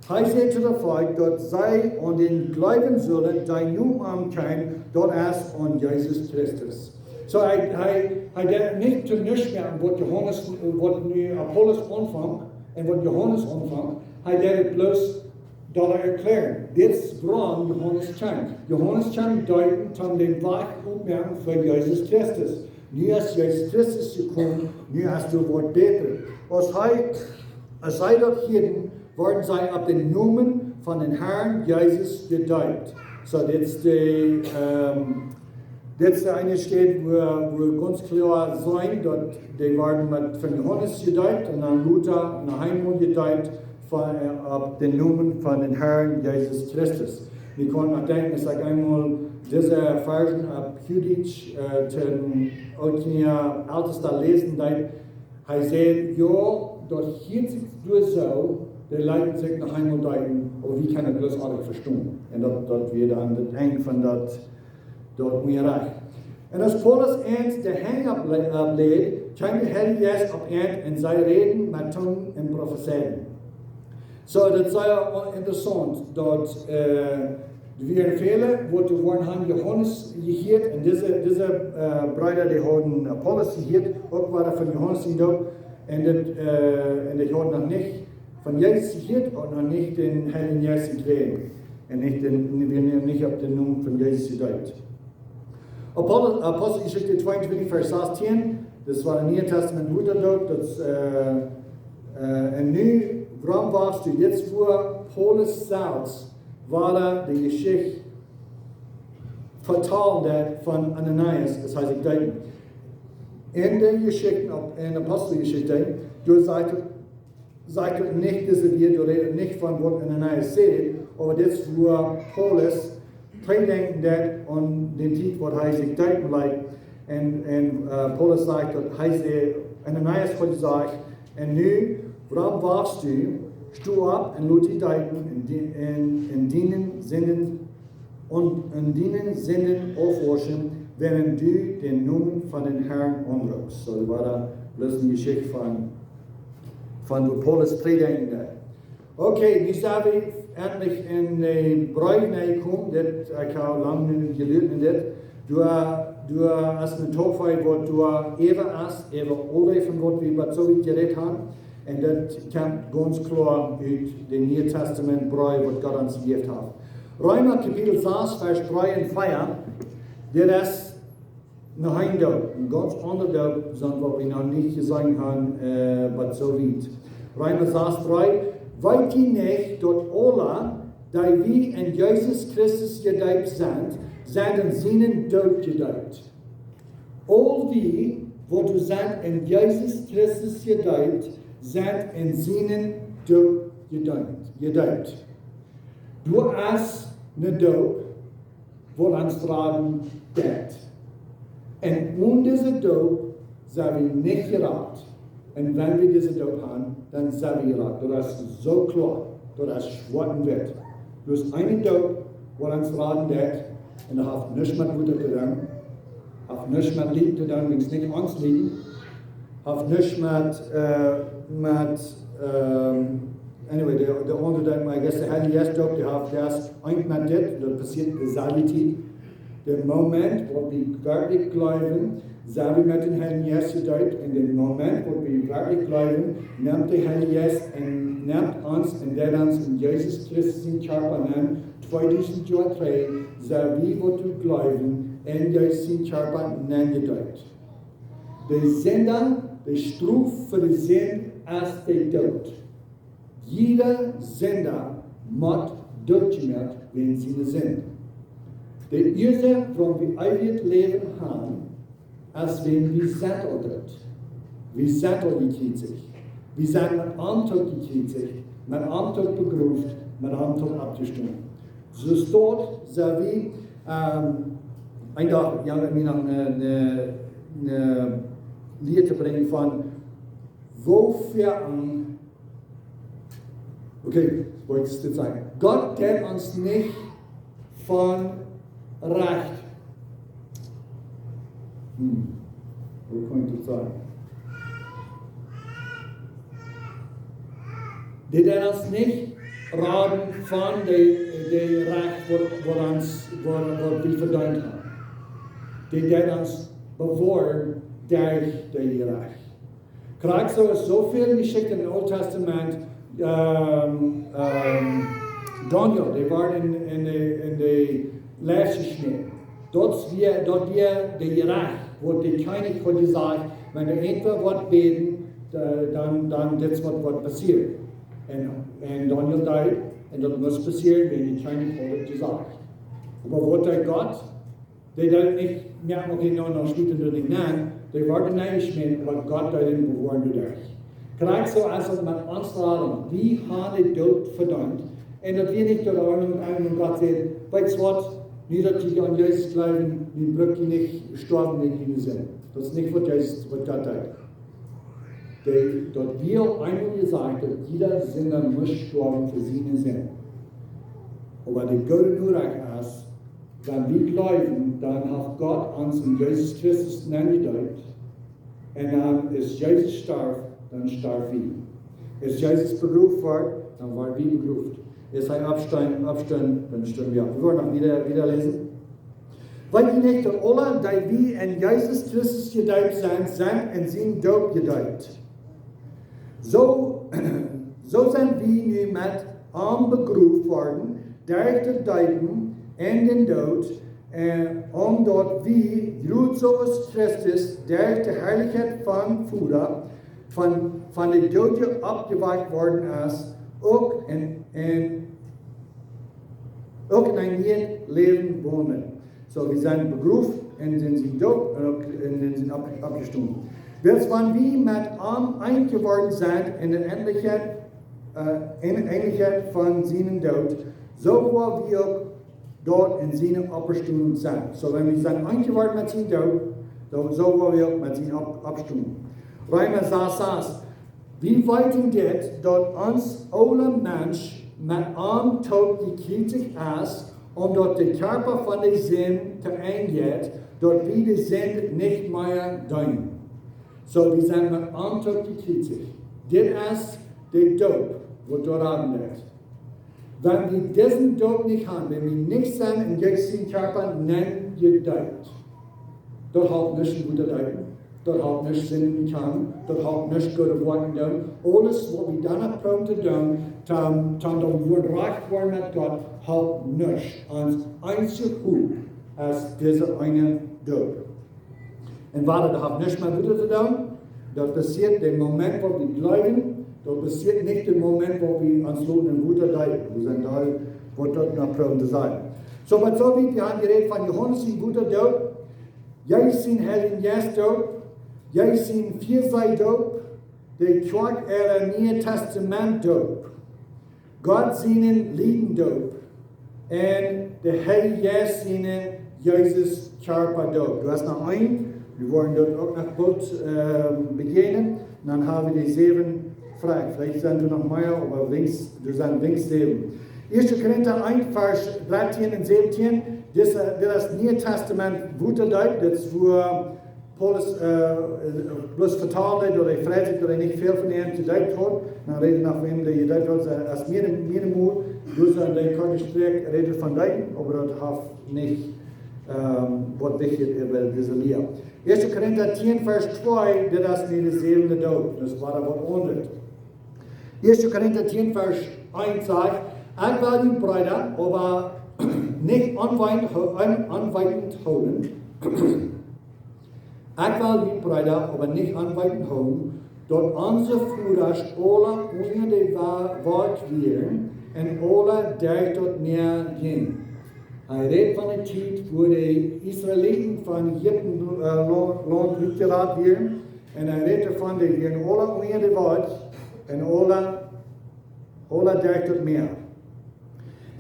hee säd to daut Volkj, daut see aun dän jleewen sullen, dee nu aunkaum, daut es aun Jesus Christus. Soo, hee, hee, hee deed nich to nuscht moaken waut Johanes, waut nu Apollos aunfunk un waut Johanes aunfunk. Hee deed daut bloos doa erkjläaren. Dit es wuarom Johanes kjeem. Johanes kjeem deepen, om dän Wajch opmoaken fa Jesus Christus. Nu es Jesus Christus jekomen, nu es daut waut bäta. Aus hee, aus see daut hieeden, worden see opp dän Nomen von dän Herrn Jesus jedeept. Soo, dit es de, ähm, dit es de eene Städ, wua, wua gaunz kloa sent, daut dee worden met, von Johanes jedeept un dan lota no eemol jedeept von, äh, opp dän Nomen von dän Herrn Jesus Christus. Wie kjennen noch denkjen, aus ekj eemol dise Varsch opp Judäa, äh, toom Ooltkolonia Eltesta läsen deed, hee säd: "Jo, daut hieet sikj doa soo, dee leeten sikj no eemol deepen, oba wie kjennen daut bloos nich vestonen." Un daut, daut wia dan daut Enj von daut, daut Unjarecht. Un aus Paulus an de Henj opple-, opläd, kjeem de Heilje Jeist opp an un see räden met Tungen un profezeiden. Soo, daut es sea interessaunt, daut, äh, doa wieren väle, waut doa worden haben Johanes jehieet, un dise, dise, äh, Breeda, dee hauden Apollos jehieet, uk wada von Johanes sien Doop, un daut, äh, un dee hauden noch nich von Jesus jehieet un noch nich dän Heiljen Jeist jekjräajen. Un nich dän, wieren nich opp dän Nomen von Jesus jedeept. Apostel-, Aposteljeschicht tweeuntwintich, Varsch sastieen, daut wia daut Niee Tastament, Wota Doop, daut es, äh, äh, un nu, wuarom wajchst du? Dit es wua Paulus selfst wada de Jeschicht vetalen deed von Ananias, daut hee sikj deepen. En de Jeschicht, opp, en Aposteljeschicht, doa sajcht, sajcht daut nich dise Wieed, doa rät daut nich von waut Ananias säd, oba dit es wua Paulus trigj denkjen deed aun dän Tiet waut hee sikj deepen leet. Un, un, äh, Paulus sajcht daut hee säd, Ananias haud jesajcht: "Un nu, wuarom wajchst du? Sto opp un lot die deepen un die-, un, un diene Sinden un, un diene Sinden aufwauschen, wan du dän Nomen von dän Herrn aunroopst." Soo, daut wia dan bloos eene Jeschicht von, von wua Paulus trigj denkjen deed. Okay, nu sent wie endlich en de Breef nenjekomen. Dit, ekj hab lang nu jeluat en dit. Doa, doa es een Topoi waut doa äwa es, äwa aul dee von waut wie bat soo wiet jerät haben. Un daut kjemt gaunz kloa ut dän Nieen Tastament Breef waut Gott ons jejäft haft. Reema Kapitel sas, Varsch dree un vea. Dit es noch een Doop, een gaunz aundret Doop, sonst waut wie noch nich jeseenen haben, äh, bat soo wiet. Reema sas dree: "Weet jie nich, daut aule, dee wie en Jesus Christus jedeept sent, sent en sienen Doot jedeept? Aul wie, waut wie sent en Jesus Christus jedeept, sent en sienen Doot jedeept, jedeept." Doa es een Doop, waut ons raden deit. Un one dise Doop sent wie nich jerat. Un wan wie dise Doop haben, dan sent wie jerat. Daut es soo kloa. Daut es schwoat un witt. Bloos eene Doop, waut ons raden deit, un daut haft nuscht met Wota to doonen. Haft nuscht met Lieden to doonen, wiels nich ons Lieden. Haft nuscht met, äh, met, ähm, anyway, de, de aundre Doop, I guess, de Heilje Jeist Doop, dee haft, dee es eent met dit, daut passieet de selwje Tiet. De Moment, waut wie werkjlich jleewen, sent wie met dän Heiljen Jeist jedeept. Un de Moment, waut wie werkjlich jleewen, nemt de Heilje Jeist un nemt ons un deit ons en Jesus Christus sienen Kjarpa nenn. Tweedusent Joa trigj, sent wie, waut doa jleewen, en Jesus sienen Kjarpa nenn jedeept. De Sind, de Strof fa de Sind es de Doot. Jieda Sinda mott dootjemoakt wäajen siene Sind. De Uasoak, wuarom wie eewjet Läwen haben, es wäajen wie sent aul doot. Wie sent aul jekjriezicht. Wie sent met am toop jekjriezicht, met am toop begroft, met am toop oppjestonen. Soo steit, soo wie, ähm, een Dach, jo, wie noch eene, eene, eene Lia to brinjen von, woo ver, ähm, okay, waut es dit sennen? Gott deit ons nich von Rajcht. Hm, woo kaun ekj daut sajen? Dee deit ons nich raden von de, de Rajcht, waut, waut ons, waut, waut wie vedeent haben. Dee deit ons bewoaren derch de Rajcht. Krakjt soo es soo väl Jeschicht em Oolen Tastament, ähm, ähm, Daniel, dee wort en, en de, en de Leif jeschmäten. Daut wia, daut wia de Rajcht, waut de Kjennich haud jesajcht, wan de eent woat bäden, da-, dan, dan dit es waut, waut passieren. Un, un Daniel deed, un daut must passieren, wiels de Kjennich haud daut jesajcht. Oba waut deed Gott? Dee deed nich, jo, okay, no, no, schmieten doa nich nenn. Dee worden nenjeschmäten, oba Gott deed am bewoaren doaderch. Krakjt soo es et met ons Läwen. Wie haben de Doot vedeent. Un daut wie nich doa aun, aun Gott sajen, weetst waut, nu daut jie aun Jesus jleewen, nu bruck jie nich stoawen wäajen june Sind. Daut es nich waut Jesus, waut Gott deed. Dee, daut wia eemol jesajcht, daut jieda Sinda must stoawen fa siene Sind. Oba de goode Norecht es, wan wie jleewen, dan haft Gott ons en Jesus Christus nenjedeept. Un dan, aus Jesus storf, dan storf wie. Aus Jesus begroft wort, dan wort wie begroft. Aus hee oppstunt, oppstunt, dan stunden wie opp. Wie woaren noch wieda, wieda läsen. Weet jie nich, daut aule, dee wie en Jesus Christus jedeept sent, sent en sienen Doot jedeept? Soo, soo sent wie nu met am begroft worden, derch daut Deepen en dän Doot, äh, om daut wie, jrods soo aus Christus, derch de Harlichkjeit vom Voda, von, von de Doodje oppjewakjt worden es, uk en, en, uk en een nieet Läwen wonen. Soo, wie sent begroft un sent, sent doot un uk, un sent opp-, oppjestonen. Wiels wan wie met am eent jeworden sent en de Enlichkjeit, äh, en de Enlichkjeit von sienen Doot, soo woa wie uk doa en siene Oppstonunk sennen. Soo, wan wie sent eent jeworden met sienen Doot, dan soo woa wie uk met siene Opp-, Oppstonunk. Reema sas sas. Wie weeten dit, daut ons oola Mensch met am toop jekjriezicht es, om daut de Kjarpa von de Sind to Enj jeit, daut wie de Sind nich mea deenen. Soo, wie sent met am toop jekjriezicht. Dit es de Doop, waut doa aun deit. Wan wie disen Doop nich haben, wan wie nich sent en Jesus sienen Kjarpa nenjedeept, daut halpt nich en Wota deepen. Daut halpt nich Sinden bekjanen. Daut halpt nich goode Woakjen doonen. Aules, waut wie dan noch proowen to doonen, dan, dan, dan woat rajcht woaren met Gott, halpt nich. Ons eensje Hopninj es dise eene Doop. Un waut daut haft nuscht met Wota to doonen. Daut passieet dän Moment, waut wie jleewen. Daut passieet nich dän Moment, waut wie ons loten en Wota deepen. Wie sent doa, waut daut noch proowen to sajen. Soo, waut soo wiet, wie haben jerät von Johanes siene Wota-Doop, Jesus siene Heilje Jeist Doop, Jesus siene Vieeseedoop, de Kjoakj äare Niee Tastament Doop. Gott sienen Liedendoop un de Heilje Jeist siene Jesus Kjarpa Doop. Doa es noch een, Wie woaren daut uk noch goot, ähm, bejäajnen. Dan hab wie de säwen Froagen. Veleicht sent doa noch mea, oba weens, doa sent weens säwen. Ieeschte Korinta eent, Varsch dartieen un säwentieen. Dit, äh, dit es Niee Tastament Wotadeep. Dit es wua Paulus, äh, bloos vetalen, daut hee freit sikj, daut hee nich väl von an jedeept haud. Dan rät hee noch von wäm, dee jedeept haud, aus mea, mea Mol. Doa sent de korte Sträakj, rät hee von deepen, oba daut haft nich, ähm, waut wichtich es, wiels dise Lia. Ieeschte Korinta tieen, Varsch twee, dit es nu de säwende Doop. Daut es wada waut aundret. Ieeschte Korinta tieen, Varsch eent sajcht: "Ekj well junt, Breeda, oba nich onweetend ho-, on-, onweetend hoolen." Ekj well junt, Breeda, oba nich onweetend hoolen, daut onse Vodasch aula unja de Wa-, Welt wieren un aula derch daut Mäa jinjen. Hee rät von de Tiet, wua de Israeliten von Ägipten, äh, Lo-, Launt utjerat wieren. Un hee rät doavon, dee wieren aula unja de Welt un aula, aula derch daut Mäa.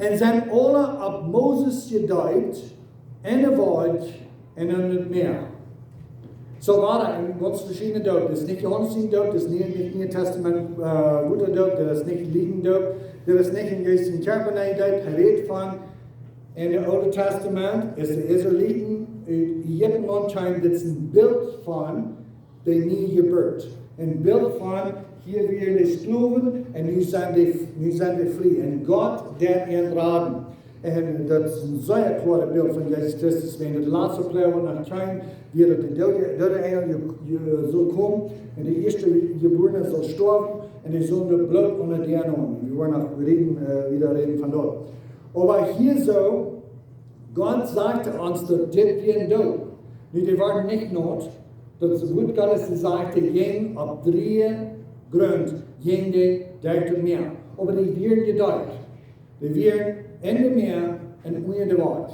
Un sent aula opp Moses jedeept, enne Welt un en daut Mäa. Soo wia daut een gaunz veschiedne Doop. Daut es nich Johanes siene Doop, daut es nich, nich Niee Tastament, äh, Wotadoop, daut es nich Liedendoop, daut es nich en Jesus sienen Kjarpa nenjedeept. Hee rät von, en daut Oole Tastament es de Israeliten ut Ägipten auntrakjen, daut es een Bilt von de niee Jeburt. Een Bilt von, hia wieren de Sklowen un nu sent dee, nu sent dee frie. Un Gott deed an raden. Un daut es een sea kloaret Bilt von Jesus Christus. Wan daut latste Plea, waut noch kjeem, wia daut de doode, doode Enjel je-, je-, sull komen un de ieeschte Jebuarne sull stoawen un dee sullen daut Bloot unja dee aun. Wie woaren noch räden, äh, wieda räden von daut. Oba hia soo, Gott sajcht ons, daut dit wia een Doop. Nu, dee wieren nich naut. Daut Wuat Gottes sajcht, dee jinjen opp dree Grunt, jinjen dee derch daut Mäa. Oba dee wieren jedeept. Dee wieren en daut Mäa un unja de Welt.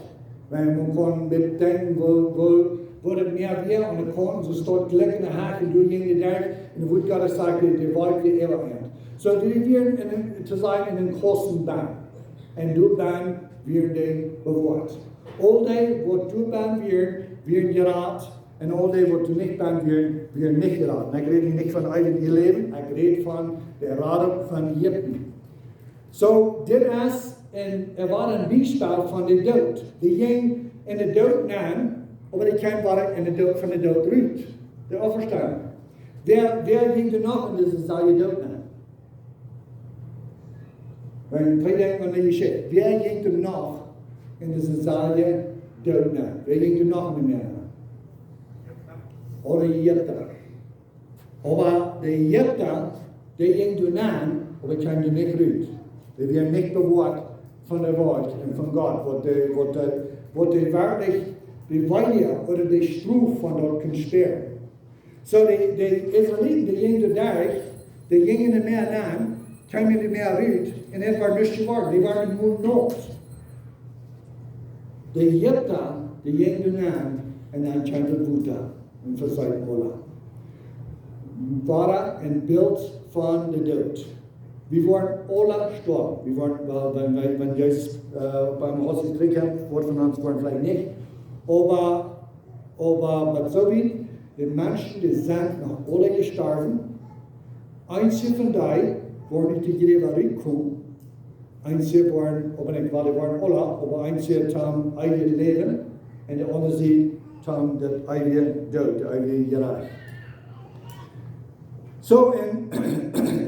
Wan maun kaun bedenkjen, woo, woo, woo daut Mäa wia, un daut kaun soo stoakj jlikj enne Hach un doa jinjen dee derch. Un daut Wuat Gottes sajcht, dee, dee Welt wia äwaent. Soo, dee wieren en een, to sajen, en een Kosten benn. Un doa benn wieren dee bewoat. Aul dee, waut doa benn wieren, wieren jerat. Un aul dee, waut doa nich benn wieren, wieren nich jerat. Un ekj räd hia nich von eewjet Läwen, ekj räd von de Radunk von Ägipten. Soo, dit es een, äh, wia een Biespel von de Doot. Dee jinjen en de Doot nenn, oba dee kjeemen wada en de Doot, von de Doot rut. De Oppstonunk. Wäa, wäa jinkj doa noch en dise selwje Doot nenn? Wan jie denkjen aun de Jeschicht, wäa jinkj doa noch en dise selwje Doot nenn? Wäa jinkj doa noch en de Mäa nenn? Aule Ägipta. Oba de Ägipta, dee jinjen doa nenn, oba dee kjeemen doa nich rut. Dee wieren nich bewoat von de Welt un von Gott, waut dee, waut dee, waut dee werkjlich de Weedoag ooda de Strof von daut kunn späaren. Soo, de, de Israeliten, dee jinjen doa derch, dee jinjen en de Mäa nenn, kjeemen en de Mäa rut, un et wia nuscht jeworden. Dee wieren nu naut. De Ägipta, dee jinjen doa nenn, un dan kjeem daut Wota un veseet aule. Wada een Bilt von de Doot. Wie woaren aule stoawen. Wie woaren, well, wan, wan, wan Jesus, äh, biem Hochzeit trigjkjemt, woat von ons woaren veleicht nich. Oba, oba, waut soo wie, de Menschen, dee sent noch aule jestorwen. Eenje von dee woaren ut de Jrava rutkomen. Eenje woaren, oba nich, well, dee woaren aule, oba eenje toom eewjet Läwen un de aundre sent toom daut eewje Doot, daut eewje Jerecht. Soo, un,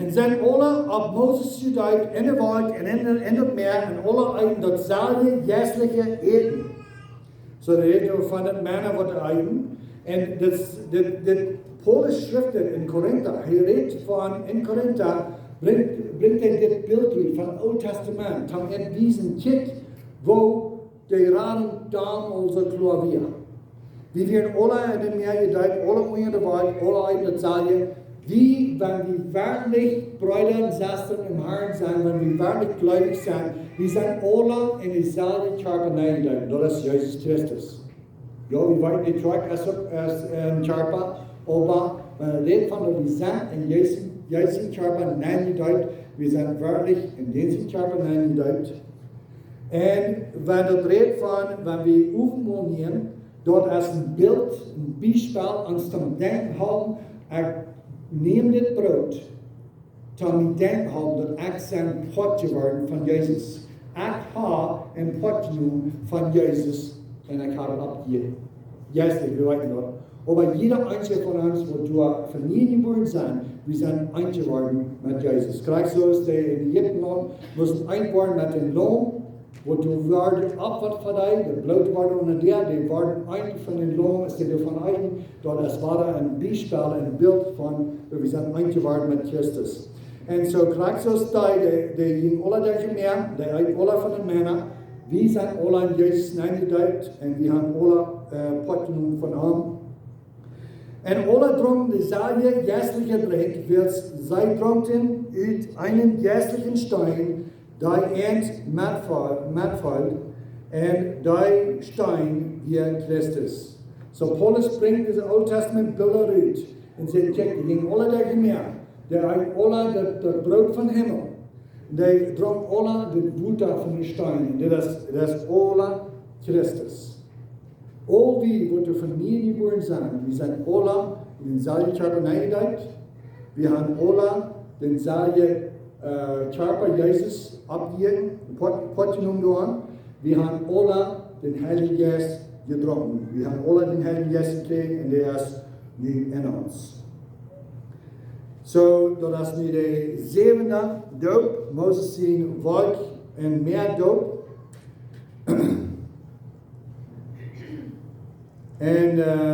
un sent aule opp Moses jedeept en de Wolkj un en, en daut Mäa, un aule eeten daut selwje jeistliche Äten. Soo, dee rät doa von daut Manna, waut dee eeten. Un dit, dit, dit Paulus schrift dit en Korinta. Hee rät von, en Korinta brinjt, brinjt hee dit Bilt rut von Oolt Tastament, von en disen Kjikj, woo de Radunk dan aul soo kloa wia. Wie wieren aule en de Mäa jedeept, aule unja de Wolkj, aule eeten daut selwje. Wie, wan wie werkjlich Breeda un Sestren em Harn sent, wan wie werkjlich jleewich sent, wie sent aule en de selwje Kjarpa nenjedeept. Daut es Jesus Christus. Jo, wie weeten, de Kjoakj es uk, es een Kjarpa, oba wan wie räden von daut wie sent en Jesus, Jesus sienen Kjarpa nenjedeept, wie sent werkjlich en dän sienen Kjarpa nenjedeept. Un wan daut rät von, wan wie Owentmol nämen, Daut es een Bilt, een Biespel, ons toom denkjen hoolen. Ekj näm dit Broot, toom mie denkjen hoolen daut ekj sie Poat jeworden von Jesus. Ekj hab een Poat jenomen von Jesus un ekj hab daut oppjejäft. Yes, wie weeten daut. Oba jieda eena von ons, waut doa von nie jebuaren sent, wie sent eent jeworden met Jesus. Krakjt soo aus dee en Ägiptenlaunt musten eent woaren met dän Laum, waut doa wort jeopfat fa dee, daut Bloot wort unja dee, dee worden eent von dän Laum, aus dee doavon eeten, daut es wada een Biespel, een Bilt von, daut wie sent eent jeworden met Christus. Un soo krakjt soo aus dee, dee, dee jinjen aula derch daut Mäa, dee eeten aula von daut Manna, wie sent aula en Jesus nenjedeept un wie haben aula, äh, Poat jenomen von am. Un aula drunken deselwje jeistelje Drinkj, wiels see drunken ut eenen jeisteljen Steen, dee an metfeelt, metfeelt, un dee Steen wia Christus. Soo Paulus brinjt dise Old Testament Bilda rut un sajcht: Kjikj, dee jinjen aula derch daut Mäa, dee eeten aula daut, daut Broot vom Himmel, un dee drunken aula daut Wota von dän Steen. Un dit es, dit es aula Christus. Aul wie, waut doa von nie jebuaren sent, wie sent aula en dänselwjen Kjarpa nenjedeept. Wie haben aula dänselwjen, äh, Kjarpa Jesus oppjejäft, Poat, Poat jenomen doaraun. Wie haben aula dän Heiljen Jeist jedrunken. Wie haben aula dän Heiljen Jeist jekjräajen un dee es nu en ons. Soo, daut es nu de säwende Doop, Moses sien Wolkj- un Mäadoop. Un, äh,